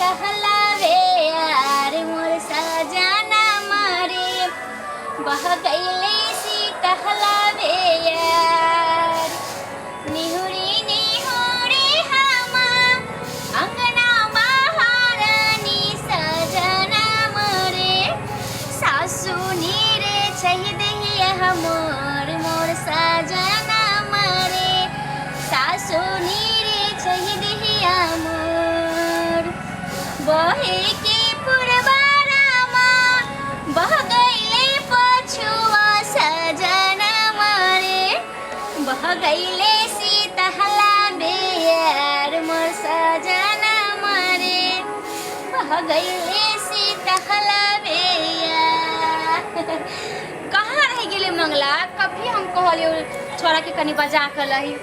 शीतहला यार मोर सजना मारे बह गईले शीतहला यार निहुरी निहुरी हमा अंगना महारानी सजना मरे सासु नीरे छही दहिया हमर मोर सजना मरे सासु नीरे छही दहिया मोर बहे के पुरबारामा बह गईले पछुआ सजना मरे बह गईले सीतहला बेयार मोर सजना मरे बह गईले सीतहला बेयार। कहाँ रह गेलै मंगला? कभी हम कहलियै छोरा के कनि बजा के लही।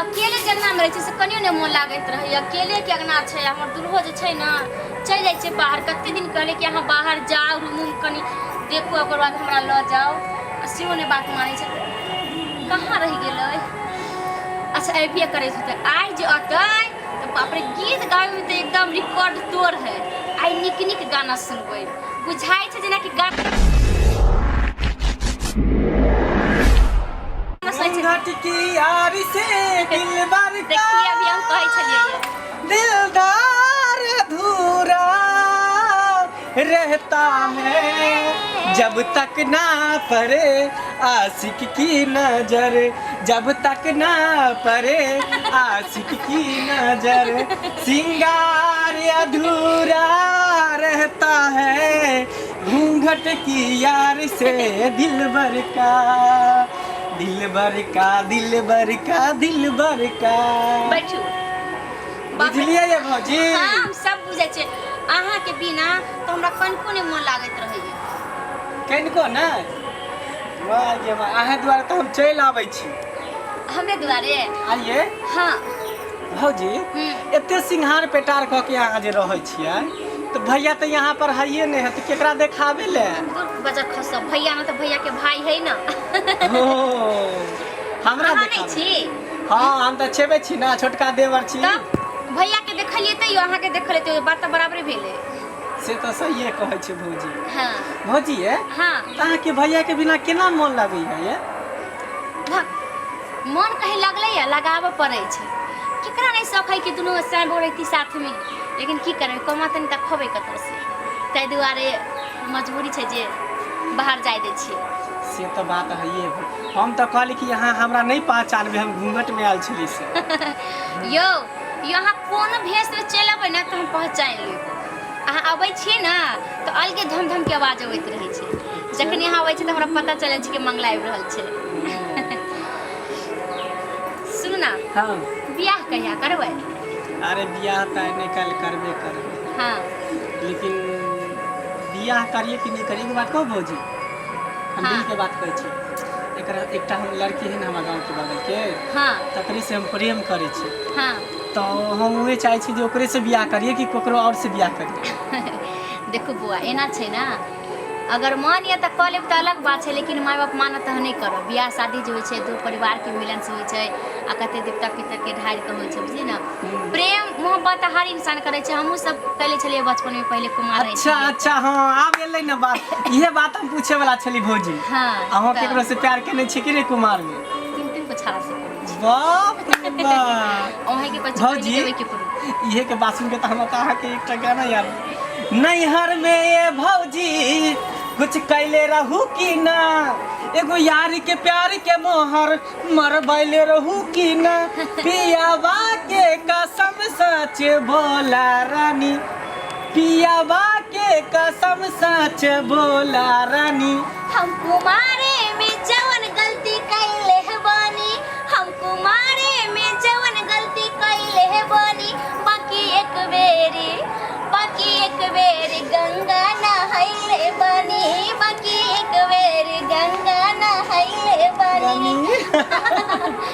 अकेले जे अंगनामे रहै छै से कनियो नहि मोन लागैत रहैए। अकेलेके अंगना छै। हमर दुल्हो जे छै ने चलि जाइ छै बाहर। कते दिन कहलियै कि अहाँ बाहर जाउ, रूम उम कनि देखू, ओकर बाद हमरा लऽ जाउ, आ सेहो नहि बात मानै छै। कहाँ रहि गेलै? अच्छा, अयबे करै छै। तऽ आइ जे अतै तऽ बाप रे, गीत गाबैमे तऽ एकदम रिकॉर्ड तोड़ है। आइ नीक नीक गाना सुनबै, बुझाइ छै जेनाकि गाना सुनै छै। घूंघट की यारी से दिलबर का देखिए, अभी हम कहै छलियै दिलदार अधूरा रहता है जब तक ना पड़े आशिक की नजर, जब तक ना पड़े आशिक की नजर, सिंगार अधूरा रहता है घूंघट की यार से दिलबर का, दिलबर का, दिलबर का, दिलबर का। बैठू। बाप रे। बुझलियै ये भौजी? हाँ, हम सब बुझै छियै। अहाँके बिना तऽ हमरा कनिको नहि मोन लागैत रहैया। कनिको नहि? वाह गे वाह, अहाँ दुआरे तऽ हम चलि आबै छी। हमरे दुआरे? आइए। हाँ। भौजी, एते सिंघार पेटार कऽ के अहाँ जे रहै छियै तऽ भैया तऽ यहाँ पर हइए नहि है, तऽ केकरा देखाबे ले? दूर बजर खसब, भैया ने तऽ भैया के भाई है ना। हो, हमरा अहाँ नहि देखाबे छी? हाँ, हम तऽ छेबे छी ना, छोटका देवर छी। तब भैया के देखलियै तैयो, अहाँ के देखलियै तैयो, बात तऽ बराबरे भेलै। से तऽ सहिए कहै छै भौजी। हाँ। भौजी ये, हाँ। तऽ अहाँके भैया के बिना केना मोन लगैया ये? भक, मन कहीं लगलै या लगाबऽ पड़ै छै। केकरा नहि शौक है कि दुनू साँझ भोर रहती साथमे, लेकिन की करबै, कमातनि तऽ खबै कतऽसँ? ताहि दुआरे मजबूरी छै जे बाहर जाय दै छियै। से तऽ बात हइए। हम तऽ कहली कि अहाँ हमरा नहि पहचानबै, हम घूंघटमे आयल छली से। यौ यौ, अहाँ कोनो भेषमे चलि अबै ने तऽ हम पहचानि लेब। अहाँ अबै छियै ने तऽ अलगे धम धम के आवाज अबैत रहै छै। जखन अहाँ अबै छै तऽ हमरा पता चलै छै कि मंगला आबि रहल छै। सुनू ने। हाँ। बियाह कहिया करबै? अरे, बियाह तऽ आइ नहि काल्हि करबे करबै। लेकिन बियाह करिए कि नहि करिए, एगो बात कहू भौजी? हम दिल के बात कहै छी। एकरा एकटा हम लड़की है ने हमरा गाँवके बगलके, तकरे से हम प्रेम करै छी। तऽ हम उहे चाहै छी जे ओकरे से बियाह करिए कि ककरो और से बियाह करिए। देखू बौआ, एना छै ने, अगर मन यऽ तऽ कऽ लेब तऽ अलग बात छै, लेकिन माय बाप मानत तऽ नहि करब। बियाह शादी जे होइ छै, दू परिवारके मिलनसँ होइ छै आ कते देवता पितरके ढारि कऽ होइ छै, बुझलियै ने? प्रेम मोहब्बत हर इंसान करै छै। हमहूँ सब कैले छलियै बचपनमे, पहिले कुमार रहै अच्छा छलियै। अच्छा, हाँ, आब एलै ने बात। इहे बात हम पूछे वाला छली भौजी। अहाँ केकरो से प्यार केने छी कि नहि कुमार में? तीन तीन गो छाड़ा से करै छी। बाप रे बाप। अहें के कहै छी। भौजी। देबै केकरो। इहे के बात सुन के तऽ हमरा तऽ अहाँके एकटा गाना याद, नैहर में ये भौजी कुछ कैले रहू कि ना, एगो यार के प्यार के मोहर मरबैले रहू कि ना, पियावा के कसम सच बोला रानी, पियावा के कसम सच बोला रानी। हम कुमारे में जवन गलती कैले है बानी, हम कुमारे में जवन गलती कैले है बानी, बाकी एक बेरी, बाकी एक बेरी गंगा नहैले बानी, बाकी एक बेरी गंगा नहैले बानी।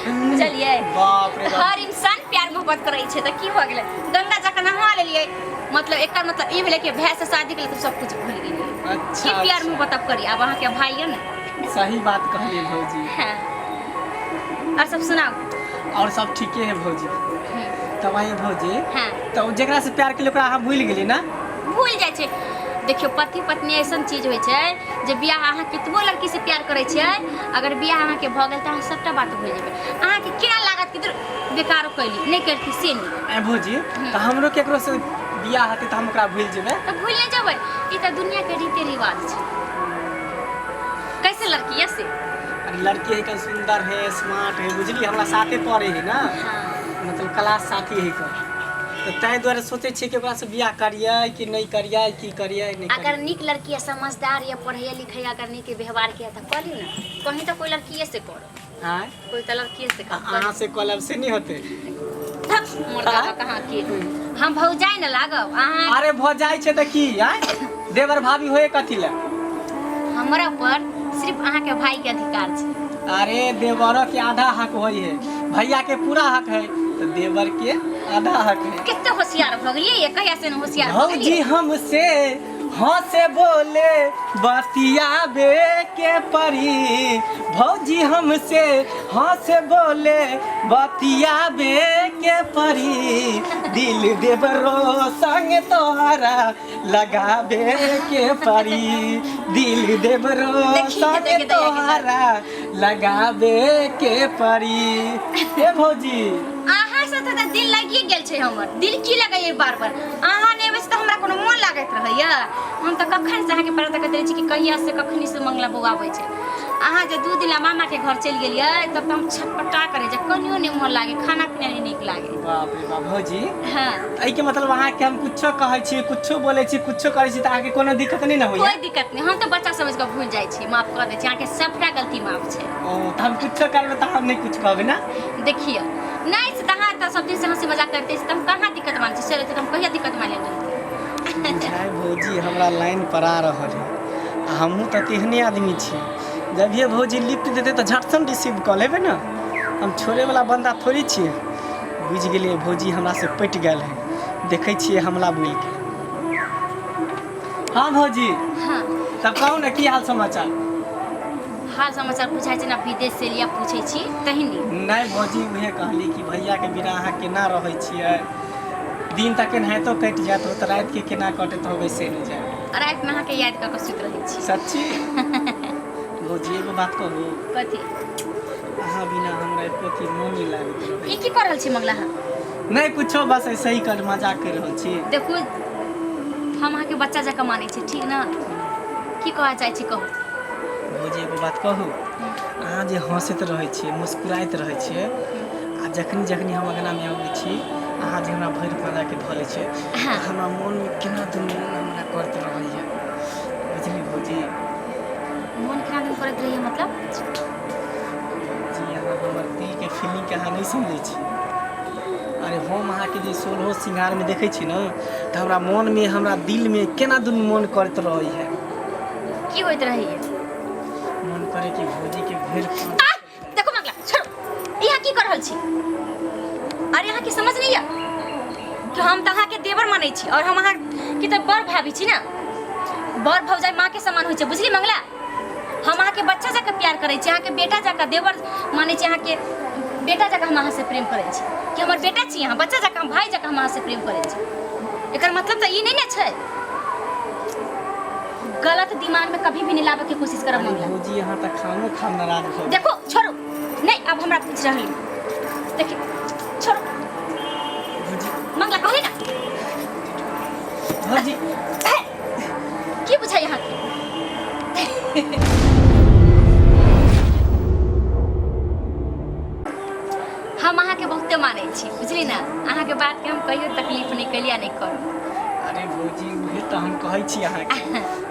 बुझलियै? बाप रे बाप। हर इंसान प्यार मोहब्बत करै छै, तऽ की भऽ गेलै? गंगा जाके नहा लेलियै, मतलब एकर मतलब ई भेलै कि भाय से शादी केलियै तऽ सब कुछ भूलि गेलियै? अच्छा। की प्यार अच्छा। मोहब्बत अब करी? आब अहाँके भाई यऽ ने। सही बात कहलियै भौजी। हाँ, और सब सुनाउ। और सब ठीके है भौजी। तब आइए भौजी। हाँ। तऽ ओ जेकरा से प्यार केलियै ओकरा अहाँ भूलि गेलियै ने? भूल जाइ छै। देखियौ, पति पत्नी ऐसन चीज होइ छै जे बियाह अहाँ कतबो लड़की से प्यार करै छियै, अगर बियाह अहाँके भऽ गेल तऽ अहाँ सबटा बात भूलि जेबै। अहाँके केना लागत कि बेकारो कैली नहि करती से नहि। आँय भौजी, तऽ हमरो केकरो से बियाह हेतै तऽ हम ओकरा भूलि जेबै? तऽ भूलि नहि जेबै, ई तऽ दुनियाके रीते रिवाज छै। कैसे लड़की है से? अरे लड़की है कन सुंदर है, स्मार्ट है, बुझली, हमरा साथे पढ़े है ना। हाँ। मतलब क्लास साथी है कर, तऽ ताहि दुआरे सोचै छियै कि ओकरासँ बियाह करियै कि नहि करियै, की करियै नहि अगर करियै। नीक लड़की है, समझदार या पढ़ैया लिखैया, अगर नीक व्यवहार के है तऽ कऽ लियौ ने। कहीं तऽ कोइ लड़किए से करो। आँय? कोइ तऽ लड़किए से करो। अहाँ से कऽ लेब से नहि होतै? मुर्दा कहाँ के हम भौजाइ ने लागब अहाँ। अरे भऽ जाइ छै तऽ की? आँय, देवर भाभी होए कथी लए? हमरा पर सिर्फ अहाँके भाई के अधिकार छै। अरे देवरो के आधा हक होइ है, भैया के पूरा हक है तऽ देवर के आधा हक है। कते होशियार भऽ गेलियै ये, कहिया से ने होशियार भऽ भौजी गेलियै। हमसे हंसे बोले बतियाबे के परी, भौजी हमसे हंसे बोले बतियाबे के परी, दिल देवरो संग तोहरा लगाबे के परी, दिल देवरो देखी, संग देखी, देखी, तोहरा लगाबे के परी। ए भौजी, अहाँ से तऽ दिल लागिए गेल छै हमर। दिल की लगैए बार बार? अहाँ नहि अबै छी तऽ हमरा कोनो मोन लागैत रहैया? हम तऽ कखन से अहाँके पता तकैत रहै छी कि कहिया से कखनी से मंगला बौआ आबै छै। अहाँ जे 2 दिन ला मामाके घर चलि गेलियै तब तऽ हम छटपटा करै जे कनियो नहि मोन लागे, खाना पीना नहि नीक लागे। बाप रे बाप, भौजी। हाँ। एहिके मतलब अहाँके हम कुछो कहै छी, कुछो बोलै छी, कुछो करै छी तऽ अहाँके कोनो दिक्कत नहि ने होइया? कोई दिक्कत नहि, हम तऽ बच्चा समझ कऽ भूलि जाइ छी, माफ कऽ दै छी अहाँके, सबटा गलती माफ छै। ओ तऽ हम कुछो करबै तऽ हम नहि कुछ कहबै ने? देखियौ, नहि से तऽ अहाँ तऽ सब दिन से हँसी मजाक करते छी तऽ हम कहाँ दिक्कत मानै छी? से रहते तऽ हम कहिया दिक्कत मानि लेने? बुझाइ भौजी हमरा लाइन पर आ रहल है आ हमहूँ तऽ तेहने आदमी छी, जभिए भौजी लिफ्ट देतै तऽ झटसन रिसीव कऽ लेबै ने, हम छोड़ैवला बन्दा थोड़ी छियै। बुझि गेलियै, भौजी हमरासँ पटि गेल है। देखै छियै हमला बोलिके। हाँ भौजी। हाँ। तब कहू ने, की हाल समाचार? हाल समाचार पूछै छै ने, विदेश से लिया पूछै छी तहिनी। नहि भौजी, उहे कहली कि भैयाके बिना अहाँ केना रहै छियै? दिन तऽ केनाहितो कटि जायत हो, तऽ रातिके केना कटैत होबै से नहि जाय। रातिमे अहाँके याद कऽ कऽ सुति रहै छी। सच्ची भौजी, एगो बात कहू? कथी? अहाँ बिना हमरा एको अथी मोन नहि लागैत रहै। ई की कऽ रहल छी मंगला अहाँ? नहि कुछो, बस ऐसे ही कर मजाक कर रहल छी। देखू, हम अहाँके बच्चा जकाँ मानै छी, ठीक ने? की कहऽ चाहै छी कहू। भौजी, एगो बात कहू? अहाँ जे हँसैत रहै छियै, मुस्कुराइत रहै छियै आ जखनी जखनी हम अङ्गनामे अबै छी, अहाँ जे हमरा भरि पाँजाके धऽ लै छियै तऽ हमरा मोनमे केना दुनू मोन हमरा करैत रहैए, बुझली भौजी? मोन केना दिन करैत रहैए मतलब? जी, अहाँ हमर दिलके फीलिंगके अहाँ नहि समझै छी। अरे हम अहाँके जे सोलहो सिंगारमे देखै छी ने तऽ हमरा मोनमे, हमरा दिलमे केना दुनू मोन करैत रहैए। की होइत रहैए? मोन करे कि भौजीके भरि आ देखो मंगला, छोड़ो, यहाँ की कर रहल छी? अरे अहाँके समझ नहीं या कि हम तऽ अहाँके देवर मानै छी और हम अहाँ के तऽ बड़ भाभी छी ने। बड़ भौजाई माँ के समान होइ छै, बुझली मंगला? हम अहाँके बच्चा जकाँ प्यार करै छी, अहाँके बेटा जकाँ देवर मानै छी, अहाँके बेटा जकाँ हम अहाँसँ प्रेम करै छी कि हमर बेटा छी अहाँ, बच्चा जकाँ हम, भाय जकाँ हम अहाँसँ प्रेम करै छी। एकर मतलब तऽ ई नहि ने छै। गलत दिमाग में कभी भी नहीं लाबे के कोशिश करब अरे मंगला। भौजी, अहाँ तऽ खानो खाम नाराज भऽ गेल। देखो, छोड़ो नहीं, अब हमरा पूछ रहल देखिए, छोड़ो। भौजी। मंगला, कही ना। भौजी। की बुझाई अहाँ के? हम अहाँके बहुते मानै छी, बुझली ने? अहाँके बातके हम कहियो तकलीफ नहि केलियै आ नहि करब। अरे भौजी, उहे तऽ हम कहै छी अहाँके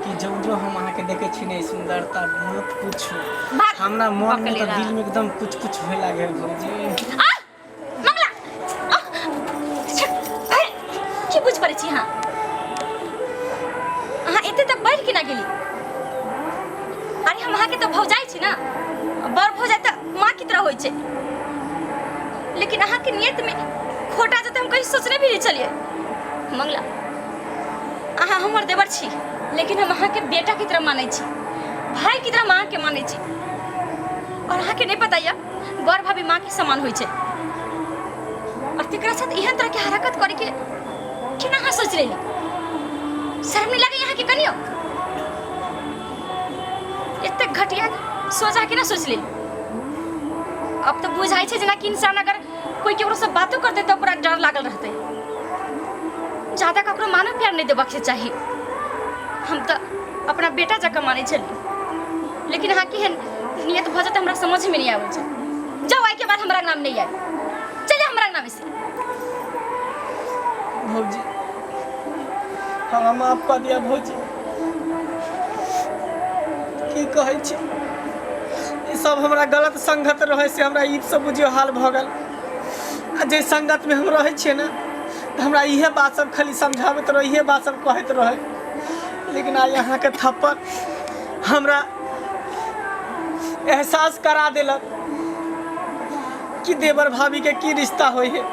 कि जो जो हम अहाँके देखै छी ने, सुन्दरता मत पूछू। भाग, हमरा मोनमे तऽ बकलेरा। दिलमे एकदम कुछ कुछ होए लागे भौजी। आ मंगला, आ, छे, अरे, की बुझ पड़ै छी अहाँ? अहाँ एते तक बढ़ि केना गेली? अरे हम अहाँके तऽ भौजाइ छी ने, बड़ भौजाइ तऽ माँ की तरह होइ छै, लेकिन अहाँके नियत में खोटा जेतै हम कहीं सोचने भी नहीं छलियै। मंगला, अहाँ हमर देवर छी, लेकिन हम अहाँके बेटा की तरह मानै छी, भाई की तरह हम अहाँके मानै छी। और अहाँके नहीं पता यऽ, बड़ भाभी माँ के समान होइ छै। और तेकरा साथ एहन तरह के हरकत करे के केना अहाँ सोच लेली शर्म नहीं लगे यहाँ के कनियो एतेक घटिया सोच अहाँ केना सोच लेली अब तऽ बुझाइ छै जेनाकि इंसान अगर कोई केकरो से बातो करतै तऽ ओकरा डर लागल रहतै ज्यादा ककरो मानो प्यार नहि देबाक चाही हम तऽ अपना बेटा जकाँ मानै छलियै लेकिन अहाँ केहन नियत भऽ जेतै हमरा समझमे नहि आबै छै जाउ आइके बाद हमरा नाम नहि आयल चलि हमरा अंगनामे से भौजी हमरा माफ कऽ दिअ भौजी की कहै छी ई सब हमरा गलत संगत रहै से हमरा ई सब बुझियौ हाल भऽ गेल आ जे संगतमे हम रहै छियै ने तऽ हमरा इहे बात सब खाली समझाबैत रहै इहे बात सब कहैत रहै लेकिन आइ अहाँके थप्पड़ हमरा एहसास करा देलक कि देवर भाभी के की रिश्ता होइ है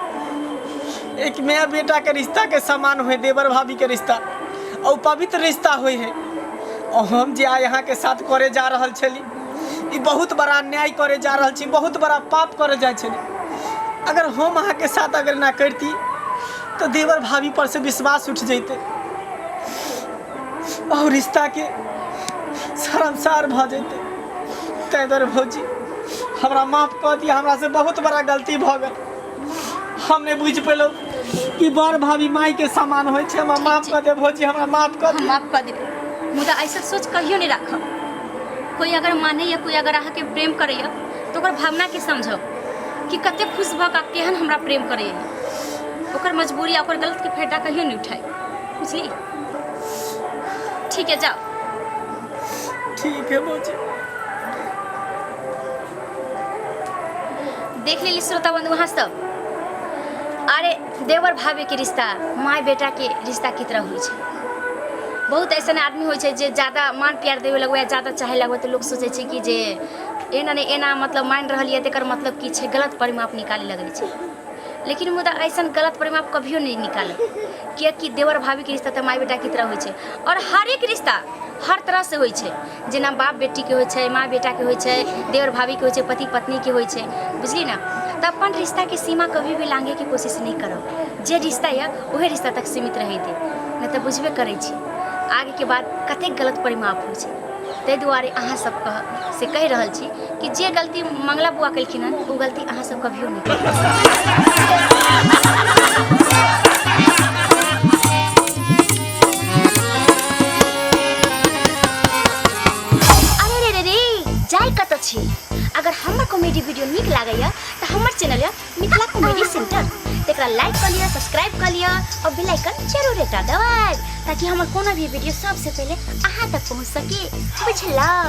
एक माय बेटा के रिश्ता के समान होइ देवर भाभी के रिश्ता और पवित्र रिश्ता होइ है और हम जे आइ अहाँके साथ करे जा रहल छली ई बहुत बड़ा अन्याय करे जा रहल छी बहुत बड़ा पाप करे जाइ छली अगर हम अहाँके साथ अगर ना करती तऽ देवर भाभी पर से विश्वास उठ जैते और रिश्ता के शर्मसार भऽ जैते ताहि दुआरे भौजी हमरा माफ कऽ दिअ हमरा से बहुत बड़ा गलती भऽ गेल हम नहि बुझि पेलहुँ कि बड़ भाभी माय के समान होइ छै हमरा माफ कऽ दे भौजी हमरा माफ कऽ हम दिअ माफ कऽ देबै मुदा ऐसा सोच कहियो नहि राखब कोई अगर मानैए कोई अगर अहाँके प्रेम करैए तऽ ओकर भावनाके समझब कि कतेक खुश भऽ कऽ केहन हमरा प्रेम करैए ओकर मजबूरी आ ओकर गलतके फायदा कहियो नहि उठाय बुझली ठीक है जाओ ठीक है भौजी देख लेली श्रोता बंधु अहाँ सब अरे देवर भाभी के रिश्ता माय बेटा के रिश्ता की तरह होइ छै बहुत ऐसन आदमी होइ छै जे ज्यादा मान प्यार देवे लगबै ज्यादा चाहे लगबै तऽ लोक सोचै छै कि जे एना नहि एना मतलब मानि रहल यऽ तकर मतलब की छै गलत परिमाप निकाले लगै छै लेकिन मुदा ऐसन गलत परिमाप कभियो नहि निकालब किएकि देवर भाभीके रिश्ता तऽ माय बेटाके तरह होइ छै आओर हरेक रिश्ता हर तरहसँ होइ छै जेना बाप बेटीके होइ छै माय बेटाके होइ छै देवर भाभीके होइ छै पति पत्नीके होइ छै बुझलियै ने तऽ अपन रिश्ताके सीमा कभी भी लाँघैके कोशिश नहि करब जे रिश्ता यऽ उहे रिश्ता तक सीमित रहै दे नहि तऽ बुझबे करै छी आगेके बाद कतेक गलत परिमाप होइ छै ताहि दुआरे अहाँ सबके से कहि रहल छी कि जे गलती मंगला बुआ केलखिन हन ओ गलती अहाँ सब कभियो नहि करब। अरे रे रे रे जाय कतऽ छी अगर हमर कॉमेडी वीडियो नीक लागैया तऽ हमर चैनल यऽ मिथिला कॉमेडी सेंटर तकरा लाइक कऽ लिअ सब्सक्राइब कऽ लिअ और बेल आइकन जरूर एकटा दबाएब ताकि हमर कोनो भी वीडियो सबसे पहिले अहाँ तक पहुँच सके बुझलहुँ।